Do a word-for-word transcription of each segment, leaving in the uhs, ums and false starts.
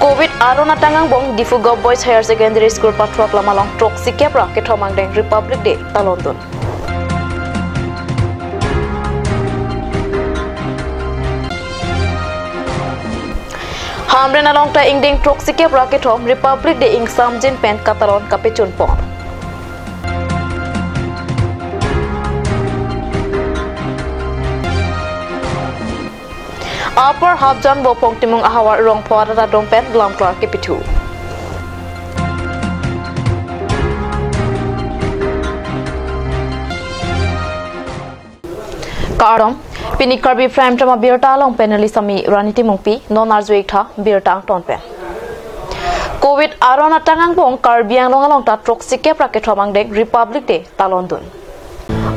Covid aron atang angbong Diphu Govt Boys Higher Secondary School pathu aklam along throksi kep ra kethom angdeng Republic Day talon dun. Hamren along ta ingdeng throksi kep ra kethom Republic Day ingsamjin pen katalon kapechun pon. Upper Hapjan Bopong Timung ahavar Rongpho arat adung pen lamklar kepithu. Kardom, pini Karbi Prime Time abirta along pen neli Sami Rani Timungpi, non arju-ik tha birta angton pen. Covid aron atang angbong Karbi Anglong along ta throksi kep ra kethom angdeng Republic Day talon dun.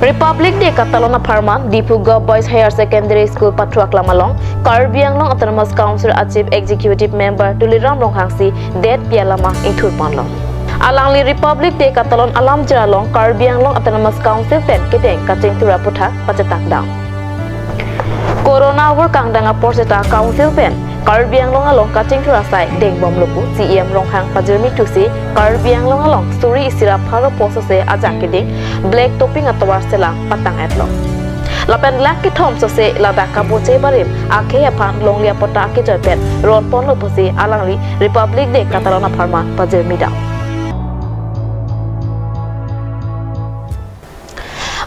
Republic Day katalon apharman Diphu Govt Boys Higher Secondary School pathu aklam along Karbi Anglong Autonomous Council a Chief Executive Member Tuliram Ronghang si det pi alama ingthur ponlo. Alangli Republic Day katalon alamjir along Karbi Anglong Autonomous Council pen kedeng kachingthur aputhak pachetak dam. Corona vur kangdang apor seta Council pen Karbi Anglong along kachingthur asai dengbomlo pu C E M Ronghang pajirmi thusi Karbi Anglong along suri isi ra pharo post sose ajak keding black topping atovar selang patang-etlo. Lapen lakh kethom sose ladak kaboche barim akhei aphan longle apota kejoi pen ron ponlo pusi alangli Republic Day katalon apharman pajirmi dam.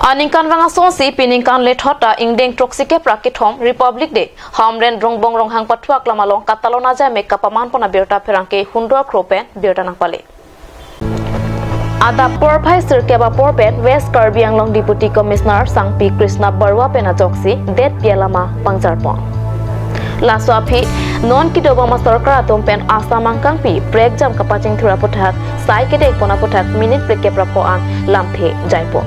Aningkanvang asonsi piningkan lethot ta ingdeng throksi kep ra kethom Republic Day Hamren Rongbong Ronghang pathu aklam along katalon ajai mek kapaman pon abirta pherangke hundro kro pen birta nangpale. Adap porphai sirkep apor pen West Karbi Anglong Deputy Commissioner Sangpi Krishna Barua pen ajoksi det pi alama pangjar pon. Laso aphi non kedobom asorkar atum pen Assam angkangpi prekjam kapachingthur aputhak sai kedeng pon aputhak minute phlikep ra pho an lamthe jai pon.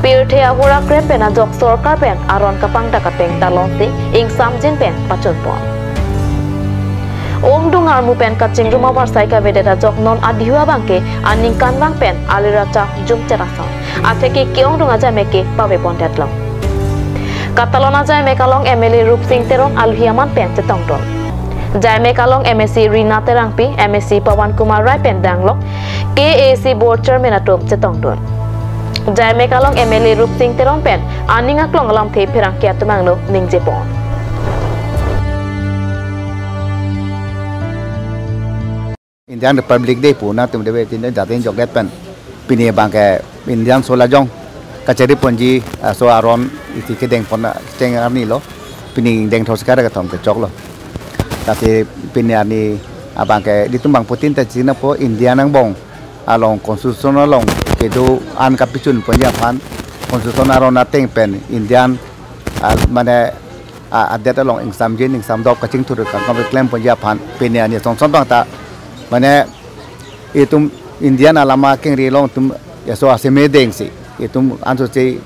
Pirthe ahura krem pen ajok sorkar pen aron kapangdak ateng talon si ingsamjin pen pachun pon. Ongdung armu pen kachingrum avarsai kavedet ajok non adihu abangke aningkanvang pen alira cham jum cherason atheke ke-ongdung ajai mek ke pave pondetlo. Katalon ajai mek along M L A Rupsing Teron alohi aman pen chetongdun. Jai mek along M A C Rina Terangpi, M A C Pawan Kumar Rai pen danglok, K A A C Board Chairman atum chetongdun. Jai mek along M L A Rupsing Teron pen aning aklong alamthe pherangke atum angno ningje pon. Indian Republic Day pu nangtum debe tin datin jokdet pen pini abangke Indian solajong kachari ponji, ah, so aron isi kedeng pon, ah, cheng arni lo. Pini ingdeng throksi kep ra kethom kechoklo. Tasi pini arni abangke ilitum bangphutin ta chinipo Indian angbong along constitution along kedo an kapechun ponji aphan constitution aron ateng pen Indian, ah, mane, ah, adet along ingsamjin ingsamdop kachingthur kangkam keklem ponji aphan pini arni songson bang ta mane itum Indian alama kengri along itum yaso aseme dengsi itum anso si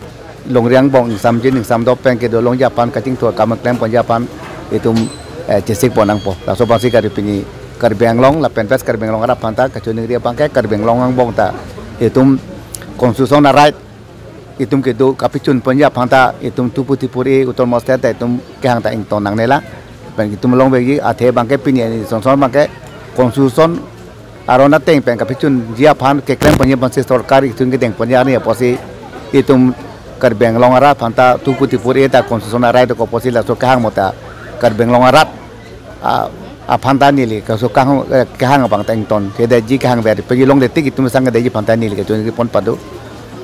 longri angbong ingsamjin ingsamdop pen kedo longji aphan kachingthur kam klem ponji aphan itum, eh, chesik pon nangpo. Laso aphansi kari pini Karbi Anglong lapen West Karbi Anglong arat aphan ta kachiningri abangke Karbi Anglong angbong ta itum constitution a-right itum kedo kapechun ponji aphan ta itum tupu tipur e utor moste ta itum kehang ta ington nangnela. Pen itum longvekji athe abangke pini arni songson abangke constitution aron ateng pen kapechunji aphan keklem ponji aphansi sorkar itum kedeng ponji arni apotsi itum Karbi Anglong arat aphan ta tupu tipur e ta constitution a-right ko apotsi laso kehang mo ta Karbi Anglong arat, ah, aphan ta neli kaso kehang, eh, kehang abang ta ington kedetji kehang ver pagi longletik itum sang kedetji aphan ta neli kachoningri pon pado.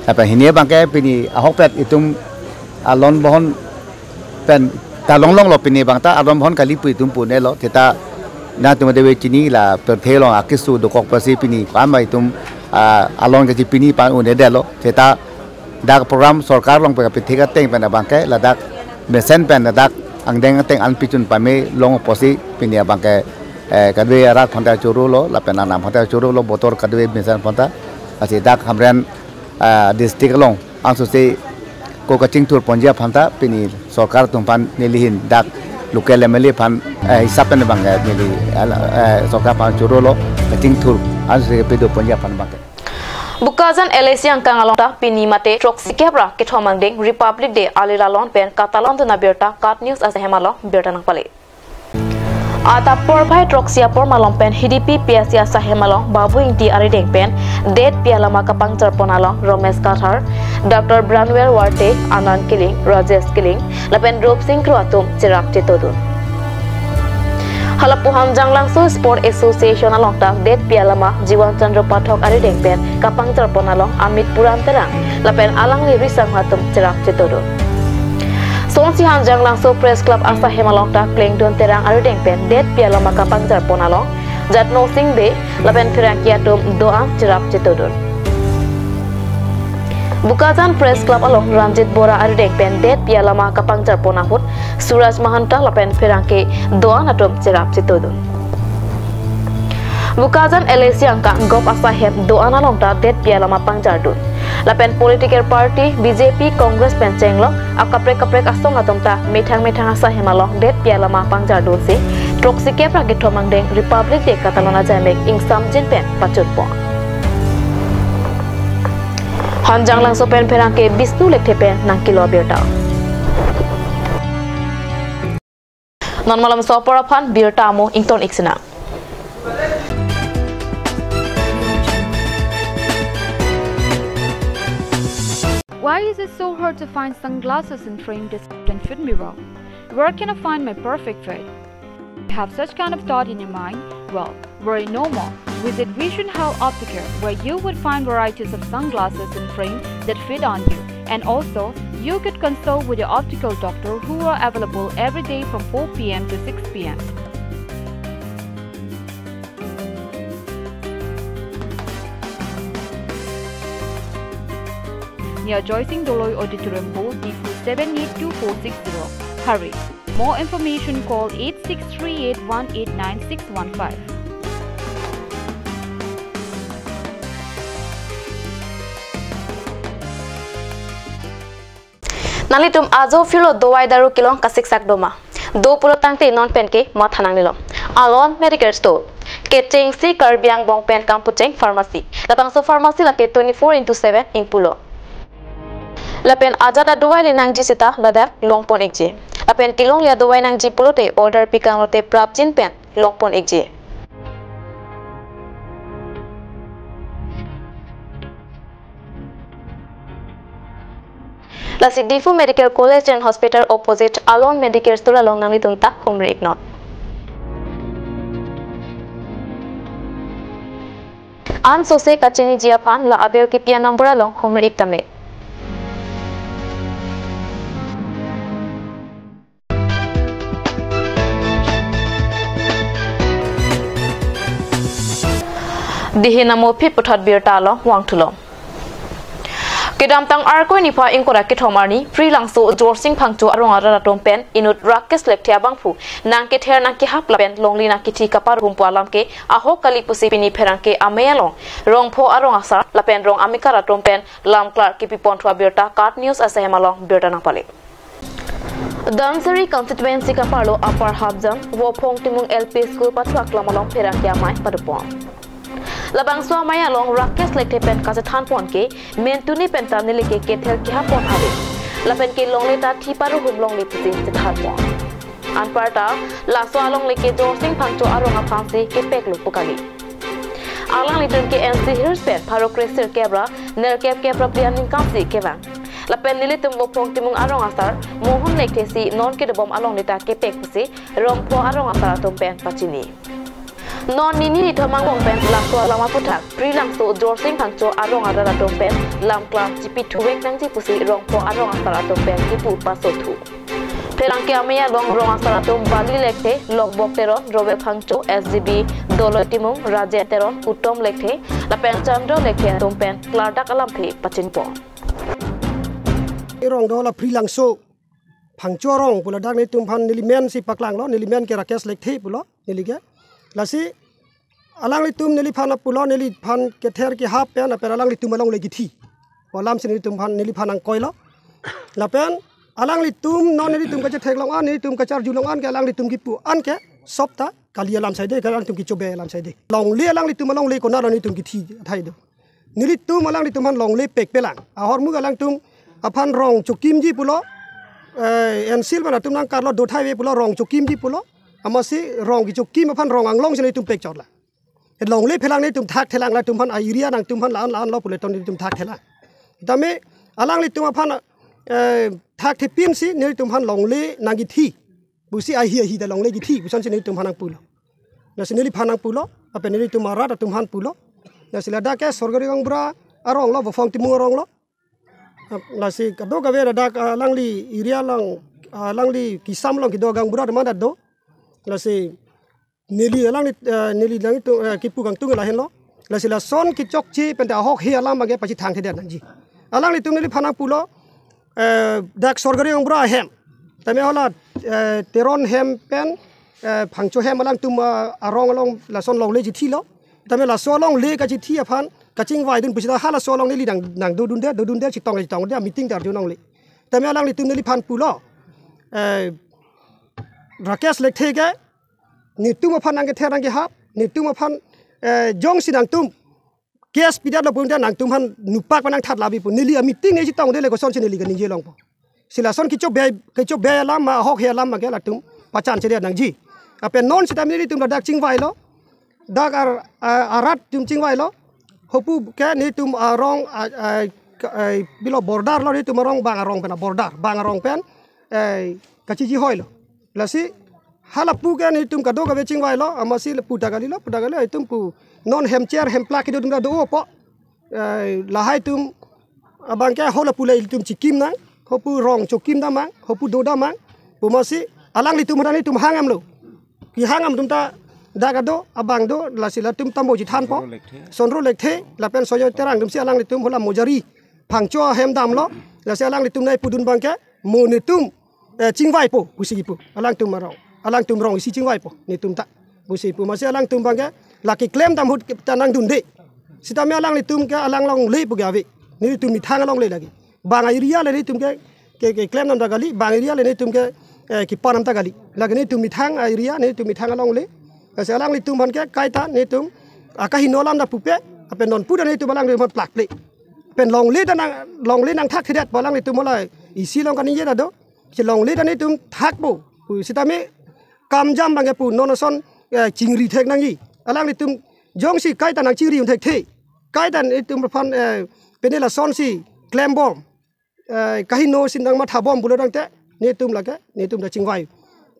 Apa hini abangke pini ahokpet itum alon bohon pen ta longlonglo pini abang ta alon bohon kali pu itum punelo. Seta nangtum debe chini la pirthe along akeso dokok apotsi pini kama itum, ah, alon kachepini pan un-edetlo. Seta dak program sorkar along pen kapithek ateng pen abangke ladak mesen pen ladak angdeng ateng an pechun pame long apotsi pini abangke, eh, kadokave arat aphan ta chorolo lapen anam aphan ta chorolo botor kadokave mesen aphan ta. Lasi dak Hamren, ah, district along anso si ko kachingthur ponji aphan ta pini sorkar atum aphan neli ahin dak local M L A aphan, eh, hisap pen abangke neli, eh, sorkar aphan chorolo kachingthur anso si kedo ponji aphan abangke. Bokajan L A C angkang along ta pini mate throksi kep ra kethom angdeng Republic Day alira lon pen katalon dun abirta KAT News ahem along birta nangpale. Adap porphai throksi apor malom pen Hidipi P S C asahem along Babu Ingti arideng pen detpi alama kapangchar pon along Romesh Kathar, Doctor Branwell Warte, Anand Killing, Rajesh Killing lapen Rup Singh Kro atum cherap chetodun. Halapu Hanjanglangso Sport Association along ta detpi alama Jiwan Chandra Pathak arideng pen kapangchar pon along Amit Puran Terang lapen alangli risang atum cherap chetodun. Sonsi Hanjanglangso Press Club asahem along ta Klengdon Terang arideng pen detpi alama kapangchar pon along Jatno Singh Bey lapen pherangke atum do-an cherap chetodun. Bokajan Press Club along Ranjit Bora arideng pen detpi alama kapangchar pon ahut Suraj Mahanta lapen pherangke do-an atum cherap chetodun. Bokajan L A C angkang Gop asahem do-an along ta detpi alama pangchardun. Lapen political party B J P, Congress pen chenglok akaprek kaprek asong atum ta methang methang asahem along detpi alama pangchardunsi throksi kep ra kethom angdeng Republic Day katalon ajaimek ingsamjin pen pachunpon. Hanjanglangso pen pherangke Bishnu Lekthe pen nangkelo abirta. Non malomso apor aphan birta amo ington ik sinang. Why is it so hard to find sunglasses in frame that can fit me well? Where can I find my perfect fit? You have such kind of thought in your mind? Well, worry no more. Visit Vision Health Opticare, where you would find varieties of sunglasses in frame that fit on you. And also, you could consult with your optical doctor who are available every day from four p m to six p m. Near Joysing Doloi Auditorium, Bhopal, Diphu seven eight two four six zero. Hurry! More information, call eight six three eight one eight nine six one five. Nanglitum ajo phirlo dovai daru kelong kasiksak doma. Do pulo tangte non penke matha nangnelo. Alon Medical Store. Kechengsi Karbi angbong pen kamputcheng pharmacy. Labangso pharmacy lake twenty-four into seven ingpulo. Lapen ajat adovai le nangji seta ladak longpon ikji. Lapen kelongle adovai nangji pulote order pikang lote prapjin pen longpon ikji. Lasi Diphu Medical College and Hospital opposite Alon Medical Store along nanglitum ta humri iknon. Ansose kachiniji aphan la aber kipi a-number along humri ik tame. Dihin amo phit puthot birta along vangthulo. Kedamtang Arkoi niphai ingkoi ra kethom arni, Phrilangso Jorsing Phangcho arong arat atum pen inut Rakesh Lekthe abangphu nangkether nangkehap lapen longle nangkethi kaparhum pu alam ke ahok kali pusi pini pherangke amei along Rongpho arong asar lapen rong amekar atum pen lamklar kipi ponthu abirta KAT News asahem along birta nangpale. Dhansiri constituency kaparlo Upper Hapjang, Vophong Timung L P School pathu aklam along pherangke amei padopon. Labangso amei along Rakesh Lekthe pen kachethan pon ke, mentuni pen ta neli ke kether kehap pon ave. Lapen ke longle ta thi parhum longle pusi chethan pon. Anparta, laso alongle ke Jorsing Phangcho arong aphansi kepeklo pu kali. Alanglitum ke N C Hills pen pharo kresirkep ra nerkep kep ra phli aningkan si kevang. Lapen nelitum Vophong Timung arong asar Mohon Lekthe si non kedobom alongle ta kepek pusi Rongpho arong asar atum pen pachini. Non nini nithom angbong pen laso alam aputhak Phrilangso Jorsing Phangcho arong arat atum pen lamklar chipi thuvek nangji pusi Rongpho arong asar atum pen kipu pasothu. Pherangke amei along rong asar atum Bali Lekthe, Lokbok Teron, Robert Phangcho, S G B, Doloi Timung, Rajen Teron, Uttom Lekthe, lapen Chandra Lekthe atum pen klardak alamthe pachinpon. Rong do la Phrilangso Phangcho arong pulo, dak nelitum aphan neli men si paklanglo, neli men ke Rakesh Lekthe pulo, neli ke. Lasi alanglitum neliphan pulo, neliphan kether kehap pen, lapen alanglitum alongle kithi pu alam si nelitum aphan, neliphan nangkoilo. Lapen alanglitum non nelitum kachethek long an, nelitum kacharju long an ke alanglitum kipu an ke sop ta kali alam saide, ke alanglitum kichobe alam saide. Longle alanglitum alongle konatlo nelitum kithi athai do. Nelitum alanglitum aphan longle pekpelang. Ahormu alanglitum aphan rong chokimji pulo, eh, N C Hills pen atum nangkarlo dothai ave pulo, rong chokimji pulo. Amatsi rong kechokim aphan rong anglong si nelitum pekchotlang. Longle phelang nelitum thakthelang, latum aphan a-area nangtum aphan la-an la-an lo pu le ton nelitum thakthelang. Tame alanglitum aphan, eh, thakthepin si nelitum aphan longle nangkethi pusi ahi ahi ta longle kethi puson si nelitum aphan nangpulo. Lasi neliphan nangpulo, lapen nelitum arat atum aphan pulo. Lasi ladak ke Sorgari Gaonbura arong lo, Vophong Timung arong lo. Lasi kadokave ladak, ah, alangli area along, ah, alangli kisam along kedo gaonbura teman ta do. Lasi neli alangli, ah, neli alangli tu, ah, kipu kangtung lahenlo. Lasi lason kechokche pen ta ahokhe alam abangke pachethangthedet nangji. Alanglitum neliphan nangpulo, eh, dak Sorgari Gaonbura ahem. Tame hala, eh, Teron hem pen, eh, Phangcho hem alangtum, ah, arong along lason longle chethilo. Tame laso longle kachethi aphan kachingvaidun pusita halaso along neli nang, nangdodunde, dodunde, chetong chetongde, meeting ta arjulongle. Tame alanglitum neliphan pulo, eh, Rakesh Lekthe ke netum aphan nangkether nangkehap, netum aphan, eh, jongsi nangtum case pidetlo pu ta nangtum aphan nupak pa nangthat labi pu. Neli a-meeting ne chetongde le kosonsi neli kaningje longpo. Si lason kecho bey, kecho bey alam ma ahokhe alam ma ke latum pachanchedet nangji. Lapen non sitame nelitum ladak chingvailo. Dak ar, a, arat atum chingvailo. Hopu ke nelitum arong, a, a, ka, a, bilo border lo, nelitum arong bang arong pen, border bang arong pen, eh, kachiji hoilo. Lasi halapu ke nelitum kadokave chingvailo, amatsi lapu ta kalilo, pu ta kalilo, itum pu non hem cher hem plak kedo atum ta dopo. Eh, lahai atum abangke halapu le itum chikim nang, hopu rong chokim damnang, hopu do damnang, pu amatsi alanglitum hadan itum hang damlo. Kehang dam atum ta dak kedo, abang do, lasi latum tambo chethanpo. Sonro Lekthe. Sonro Lekthe, lapen Sojoy Terang atumsi alanglitum hala Mojari Phangcho ahem damlo, lasi alanglitum nai pudun abangke, mo netum, eh, chingvaipo, pusi kipu. Alangtum arong, alangtum rong isi chingvaipo, netum ta, pusi pu amatsi alangtum abangke, lake klem dam ahut ta nangdunde. Sitame alanglitum ke alang longle pu ke ave. Nelitum methang alongle lake. Bang area le nelitum ke, ke, keklem dam ta kali, bang area le nelitum ke, eh, kepan dam ta kali. Lake nelitum methang area, nelitum methang alongle. Lasi alanglitum aphan ke kaita nelitum akaheno alam ta pupe, lapen non pu ta nelitum alanglitum aphan plakple. Pen longle ta nang, longle nangthakthedet pu alanglitum hala isi along kaningje ta do. Si longle ta nelitum thakpo. Sitame kamjam abangke pu non ason, eh, chingri thek nangji. Alanglitum jongsi kaita nangchingri un thekthe, kaita nelitum aphan, eh, pine lasonsi klembom, eh, kaheno si nangmathabom pulo tangte, nelitum lake, nelitum ta chingvai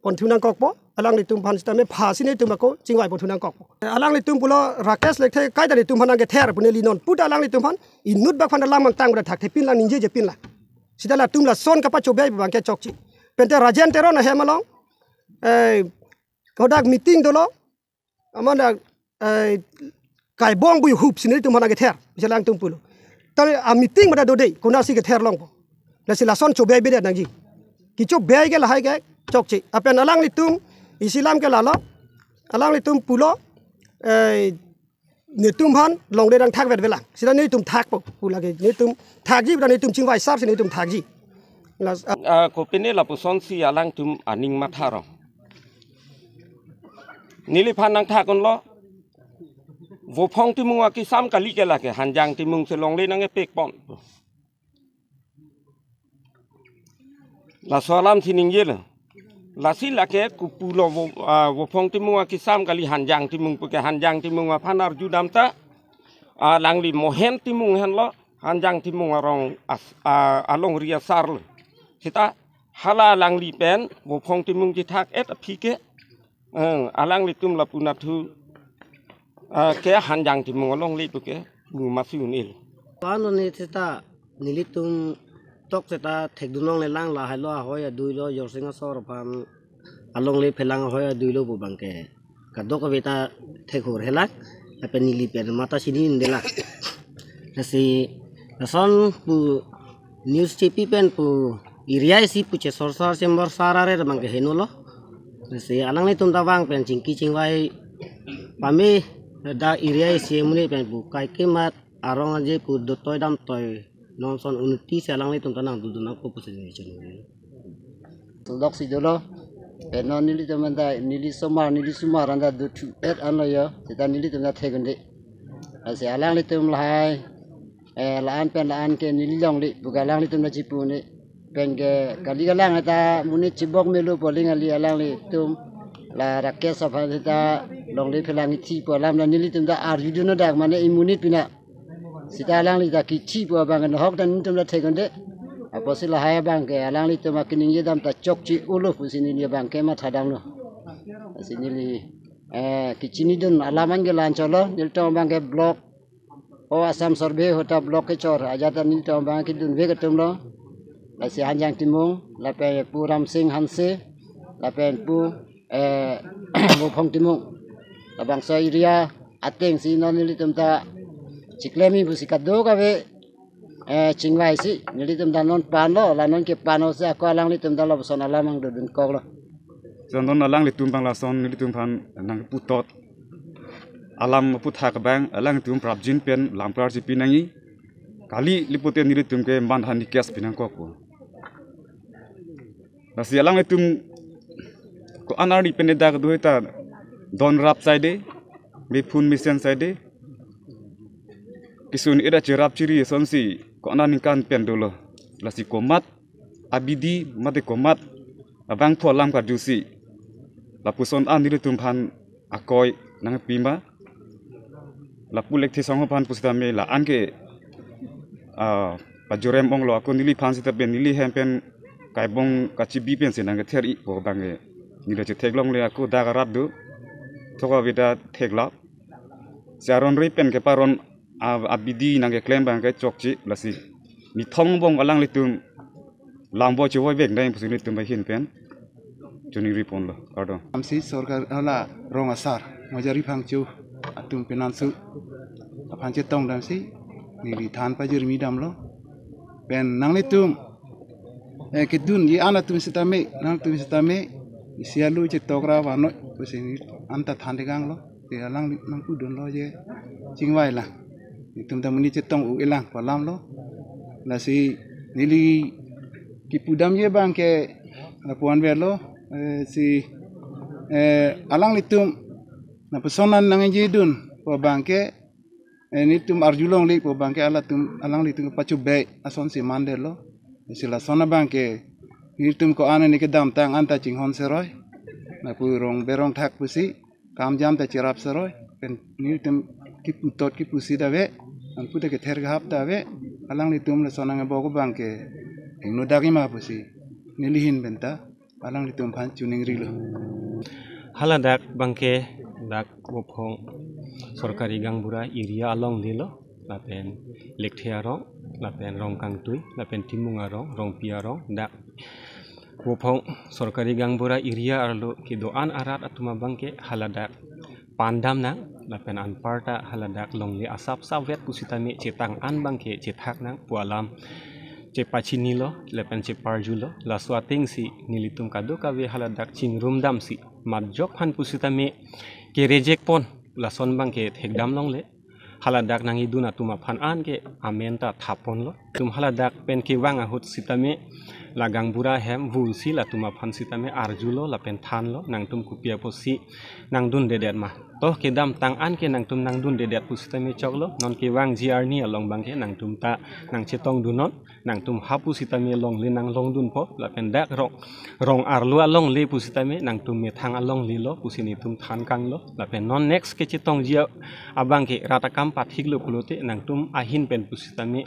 ponthu nangkokpo, alanglitum aphan sitame phasi nelitum ako chingvai ponthu nangkokpo. Alanglitum pulo Rakesh Lekthe kaita nelitum aphan nangkether pu neli non pu ta alanglitum aphan inut bak aphan ta lam angtang pu ta thakthepinlang, ningjejepinlang. Sita latum lason kapachobei abangke chokche. Pente Rajen Teron ahem along, eh, kodak meeting dolo, amat dak, eh, kaibong bui hup si nelitum aphan nangkether, si alangtum pulo. Tame a-meeting mada dode, konatsi kether longpo. Lasi lason chobei bedet nangji. Kechobei ke lahai ke chokche. Lapen alanglitum, isi alam ke lalo, alanglitum pulo, eh, netum aphan longle nangthakvetvelang. Sita nelitum thakpo, pu lake netum thakji, pu ta netum chingvai sar si netum thakji. Las, ah, ah, kopine lapusonsi alangtum aning matha rong. Neliphan nangthak unlo. Vophong Timung akisam kali ke lake, Hanjang Timung si longle nangkepekpon. Laso alamsi ningjelo. Lasi lake kopulo vo, ah, Vophong Timung akisam kali, Hanjang Timung pu ke, Hanjang Timung aphan arju dam ta, ah, alangli Mohen Timung henlo, Hanjang Timung arong as, ah, alongri asar lo. Sita hala alangli pen Vophong Timung chethak-et aphi ke, eh, alanglitum lapu nathu, eh, ke Hanjang Timung alongle pu ke, mu masi un-il. Pano ni sita nelitum tok sita thekdun longlelang, lahai lo ahoi adui lo, Jorsing asor aphan alongle phelang ahoi adui lo pu abangke kadokave ta thekhor helang, lapen neli pen mata sini indelang. Lasi lason pu news chepi pen pu area isi pu chesorsar chemborsar are abangke henolo. Lasi alanglitum ta vang pen chingki chingvai pame, dak area isi amonit pen pu kaike mat arong aje pu dotoi damtoi, non ason unnoti si alanglitum ta nangdodun nangpo pusi neli choningri. Tolok si dolo. Pen non nelitum anta, neli somar, neli somar anta dothu-et anlo yo. Sita nelitum ta thek-unde. Lasi alanglitum lahai, eh, la-an pen la-an ke neli longle pu ke alanglitum ta chipu-unde. Pen ke kali kalang ta monit chibok melo pu aling kali alanglitum. La Rakesh aphan seta longle phelang ithi pu alam la nelitum ta arjudun dak mane imunit pina. Seta alangli ta kithi pu abang ahok ta nelitum ta thekdunde. Apotsi lahai abangke alanglitum akaningje dam ta chokche-olo pusi neli abangke mathadamlo. Lasi neli, eh, kachinidun alam anke la-an cholo, nelitum abangke block, o Assam Survey ahut ta block kechor ajat ta nelitum abang kedun vek atumlo. Lasi Hanjang Timung, lapen pu Ramsing Hanse, lapen pu, eh, Vophong Timung. Labangso area atengsi non nelitum ta chiklem-i pusi kadokave, eh, chingvaisi nelitum ta non panlo, la non kepanlo si ako alanglitum ta lapuson alam nangdodunkoklo. Son non alanglitum abang lason nelitum aphan nangputot alam aphuthak abang alanglitum prapjin pen lam prarji pinangji. Kali lipote nelitum ke manhani case pinangkokpo. Lasi alanglitum ko-an arni pen dak do ta don rap saide, mephun mesen saide. Kisun ida cherap chiri sonsi ko-an aningkan pen dolo. Lasi komat abidi mate komat abangphu alam karjusi lapuson an nelitum aphan akoi nangpima. Lapu Lekthe Songhor aphan pusitame la-an ke, ah, pajorem onglo, ako neliphan seta pen neli hem pen kaibong kachibi pensi nangkether-ipo abangke neli chetheklongle ako dak arat do. Thok avida theklap. Si aron ri pen keparon a-, abidi nangkeklem abangke chokche lasi. Nithong angbong alanglitum lambo chevoi vek dai pusi nelitum ahin pen choningri ponlo. Kardom. Amsi sorkar hala rong asar Mojari Phangcho atum penansu aphan chetong damsi neli than pajirmi damlo. Pen nanglitum, eh, kedunji an atum sitame, nangtum sitame, isi alu chetok ra vanoi pusi neli anta than deganglo. Te alang nangpudunlo je chingvai lang. Nelitum ta monit chetong u-elang pu alamlo. Lasi neli kipudamji abangke lapu-an avelo, eh, si, eh, alanglitum lapuson an nangjedun pu abangke, eh, nelitum arjulongle pu abangke alatum alanglitum pachubai asonsi mandetlo. Si lason abangke nelitum ko-an ani kedamtang anta chinghon seroi. Lapu rong berong thak pusi kam jam ta cherap seroi, pen nelitum kiputot kipusi ta ave, anpute kether kehap ta ave, alanglitum lason angbong abangke ingno dakji ma pusi neli ahin pen ta alanglitum aphan choningrilo. Hala dak abangke dak Vophong Sorkari Gaonbura area alonglelo, lapen Lekthe arong, lapen Rongkangtui, lapen Timung arong, Rongpi arong, dak Vophong Sorkari Gaonbura area arlo kedo-an arat atum abangke haladak pandam nang, lapen anparta haladak longle asap savet pusitame chetang an abangke chethak nang pu alam chepachinilo, lapen cheparjulo, laso atengsi nelitum kadokave haladak chingrum damsi, majok aphan pusitame kerejek pon, lason abangke thekdam longle. Haladak nangkedun atum aphan anke amen ta thapponlo. Tum haladak pen kevang ahut sitame la gaonbura ahem vulsi latum aphan sitame arjulo lapen thanlo, nangtum kopi apotsi nangdundedet ma. To kedamtang anke nangtum nangdundedet pusitame choklo, non kevangji arni along abangke nangtum ta nangchetongdunnon. Nangtum hapu sitame longle nanglongdunpo, lapen dak rong, rong arlo alongle pusitame nangtum methang alonglelo pusi netum thankanglo, lapen non next kechetongji abangke rat akam pathiklo pulote nangtum ahin pen pusitame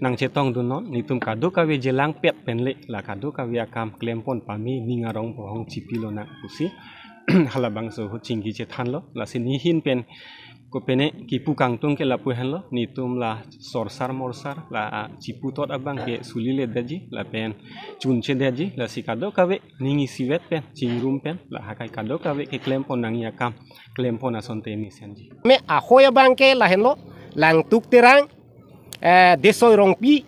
nangchetongdunnon, netum kadokave jelangpet penle la kadokave akam klempon pame ning arong pohong chipilonang pusi halabangso ahut chingki chethanlo, lasi ne ahin pen kopine kipu kangtung ke lapu henlo, netum la sorsar morsar, la, ah, chiputot abangke suliledetji, lapen chunchedetji, lasi kadokave ning isivet pen, chingrum pen, la hakai kadokave keklempon nangji akam klempon asonte mesenji. Me ahoi abangke lahenlo, Langtuk Terang, eh, Desoi Rongpi,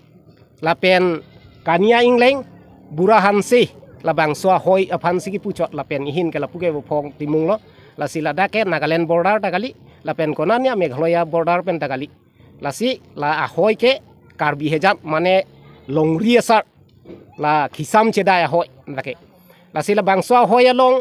lapen Kania Ingleng, Bura Hanse, labangso ahoi aphansi kipuchot lapen ahin ke lapu ke Vophong Timunglo, lasi ladak ke Nagaland border ta kali, lapen konatne Meghalaya border pen ta kali. Lasi la ahoi ke Karbi hejat mane longri asar la kisam chedai ahoi lake. Lasi labangso ahoi along,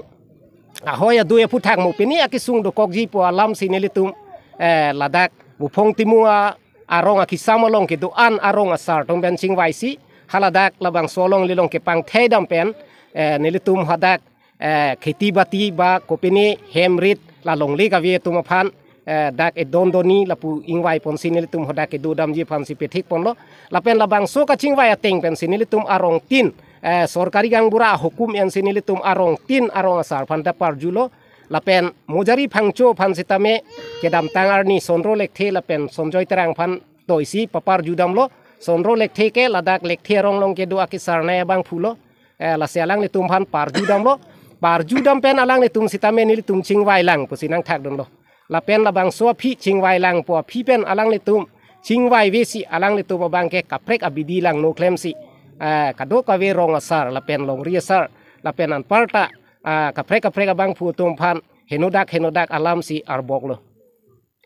ahoi adui aphuthak mo pini akisung dokokji pu alamsi nelitum, eh, ladak Vophong Timung a arong akisam along kedo-an arong asar atum pen chingvaisi, haladak labangso alongle along kepangthei dam pen, eh, nelitum hadak, eh, kheti bati ba kopine hem rit la longle kave atum aphan, eh, dak edon doni lapu ingvai ponsi nelitum hadak kedodamji aphansi pethik ponlo. Lapen labangso kachingvai ateng pensi nelitum arong tin, eh, sorkari gaonbura ahukum ensi nelitum arong tin arong asar aphan ta parjulo. Lapen Mojari Phangcho aphan sitame kedamtang arni Sonro Lekthe lapen Sonjoy Terang aphan toisi paparjudamlo. Sonro Lekthe ke ladak Lekthe arong along kedo akesar nai abangphulo. Eh, lasi alanglitum aphan parjudamlo. Parjudam pen alanglitum sitame nelitum chingvailang pusi nangthakdunlo. Lapen labangso aphi chingvailangpo aphi pen alanglitum chingvaivesi alanglitum abang ke kaprek abidi langno klemsi, eh, kadokave rong asar lapen longri asar lapen anparta, ah, kaprek kaprek abangphu atum aphan henodak henodak alamsi arboklo.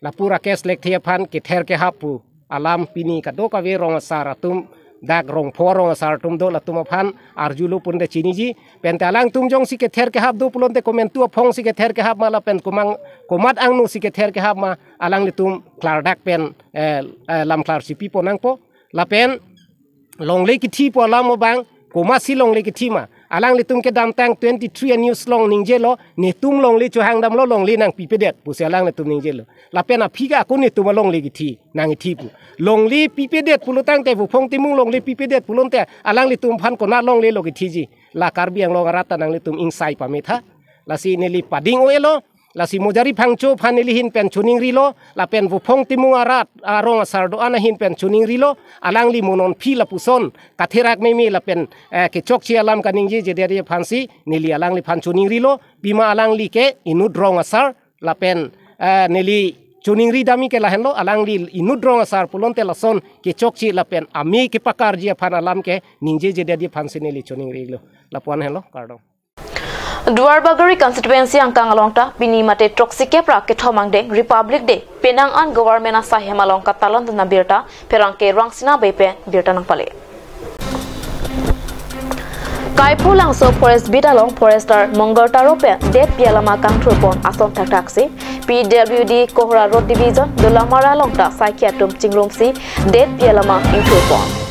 Lapu Rakesh Lekthe aphan kether kehap pu alam pini kadokave rong asar atum, dak rong pho rong asar atum do, latum aphan arjulo pun de chiniji. Pente alangtum jongsi kether kehap do pulote komantu aphongsi kether kehap ma lapen komang komat angnosi kether kehap ma, alanglitum klardak pen, eh, eh, lam klarsi pipo nangpo. Lapen longle kithi pu alam abang, komatsi longle kithi ma? Alanglitum kedamtang twenty-three a-news along ningjelo, netum longle chohangdamlo, longle nangpipedet pusi alanglitum ningjelo. Lapen aphi ke ako netum alongle kithi nangkithi pu. Longle pipedet pulo tangte, Vophong Timung longle pipedet pulote alanglitum aphan konat longlelo kithiji? La Karbi Anglong arat ta nanglitum ingsai pametha. Lasi neli pading-o-elo. Lasi Mojari Phangcho aphan neli ahin pen choningrilo, lapen Vophong Timung arat arong asar do-an ahin pen choningrilo, alangli mo non aphi lapuson katherak meme lapen, eh, kechokche alam kaningjejedet aphansi neli alangliphan choningrilo. Pima alangli ke inut rong asar, lapen, eh, neli choningri dam ke lahenlo, alangli inut rong asar pulote lason kechokche lapen ame kepakarji aphan alam ke ningjejedet aphansi neli choningrilo. Lapu-an henlo, kardom. Duarbagori constituency angkang along ta pini mate throksi kep ra kethom angdeng Republic Day penang an government asahem along katalondun abirta pherangke Rangsina Bey pen birta nangpale. Kaiphu Langso Forest Beat along Forester Mongol Taro pen detpi alama kangthurpon ason thakthaksi P W D Kohora Road Division Dolamara along ta saikhi atum chingrumsi detpi alama ingthurpon.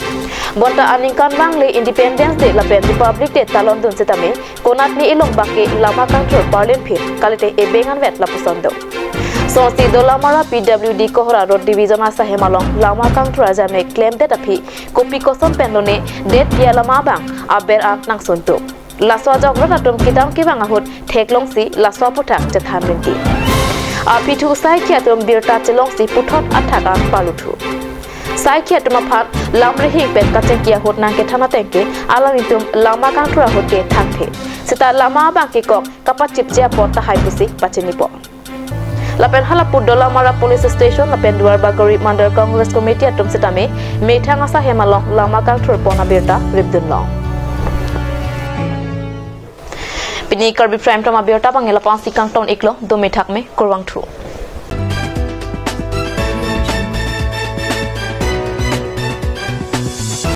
Bonta aningkanvang le Independence Day lapen Republic Day talondun sitame konatne ilong bak ke lama kangthur parlin phit kalite ebeng anvet lapuson do. Songsi Dolamara P W D Kohora Road Division asahem along lama kangthur ajame klemdet aphi kopi koson pen lone detpi alama abang aber-an nangsuntu. Laso ajok rat atum kedam kevang ahut theklongsi laso aputhak chethan rinti. Aphi thu saikhi atum birta chelongsi puthot athak an paluthu. Saikhi atum aphan lam rihing pen kachingki ahut nangkethan ateng ke alanglitum lama kangthur ahut ke thangthe. Seta lama abang kekok kapachipche apot tahai pusi pachinipo. Lapen halapu Dolamara Police Station lapen Duarbagori Mandal Congress Committee atum sitame methang asahem along lama kangthurpon abirta ripdunlong. Pini Karbi Prime Time abirta abang lapu-ansi kangton-iklo, dome thakme, kurvangthu.